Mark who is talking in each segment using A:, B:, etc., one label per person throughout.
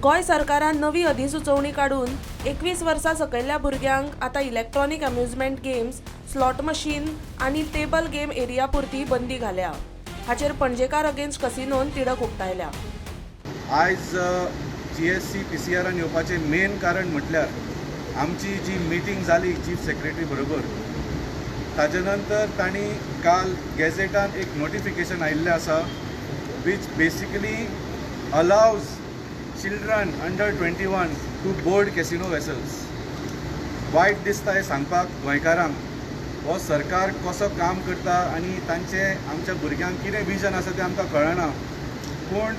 A: गोंय सरकारान नवी अधिसुचोवणी काडून 21 वर्सां सकयल्ल्या भुरग्यांक आतां electronic amusement games, slot machine आनी टेबल गेम एरिया पुरती बंदी घाल्या. हाचेर पणजेकार अगेन्स्ट कसिनोन तिडक उक्तायल्या.
B: आयज जीएससी पीसीआरान येवपाचें मेन कारण म्हटल्यार आमची जी मिटींग जाली चीफ सेक्रेटरी बरोबर, ताजे नंतर तांणी काल गॅझेटान एक नोटिफिकेशन आयिल्लें आसा, which basically allows children under 21 to board casino vessels. वायट दिसता हें सांगपाक गोंयकारांक, हो सरकार कसो काम करता आनी तांचें आमच्या भुरग्यांक कितें विजन आसा तें आमकां कळना. पूण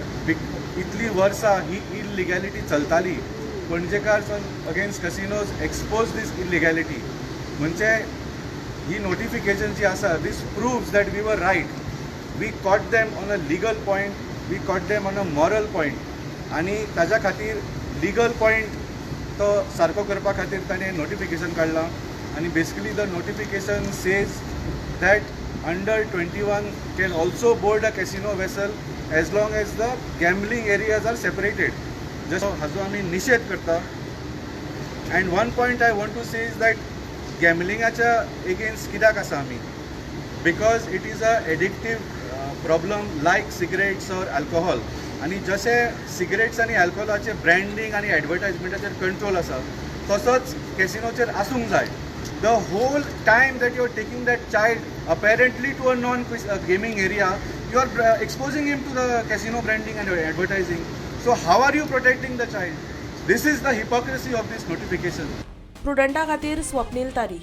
B: इतलीं वर्सां ही इलिगॅलिटी चलताली. Panjekar Against Casinos expose this illegality. म्हणजे ही नोटिफिकेशन जी आसा, this proves that we were right. We caught them on a legal point, we caught them on a moral point. आनी ताज्या खातीर लिगल पॉयंट तो सारको करपा खातीर ताणें नोटिफिकेशन काडलां. आनी basically the notification says that under 21 can also board a casino vessel as long as the gambling areas are separated. जसो हाजो आमी निशेध करता. And one point I want to say is that गॅमलिंगाच्या against कित्याक आसा आमी? Because it is a addictive problem like cigarettes or alcohol. आनी जशें सिगरेट्स आनी अल्कोहोलाचे ब्रँडींग आनी एडवर्टायजमेंटाचेर कंट्रोल आसा, तसोच कॅसिनोचेर आसूंक जाय. The whole time that you are taking that child apparently to a non gaming area, you are exposing him to the casino branding and advertising. So how are you protecting the child? This is the hypocrisy of this notification.
A: प्रुडंटा खातीर स्वप्नील तारी.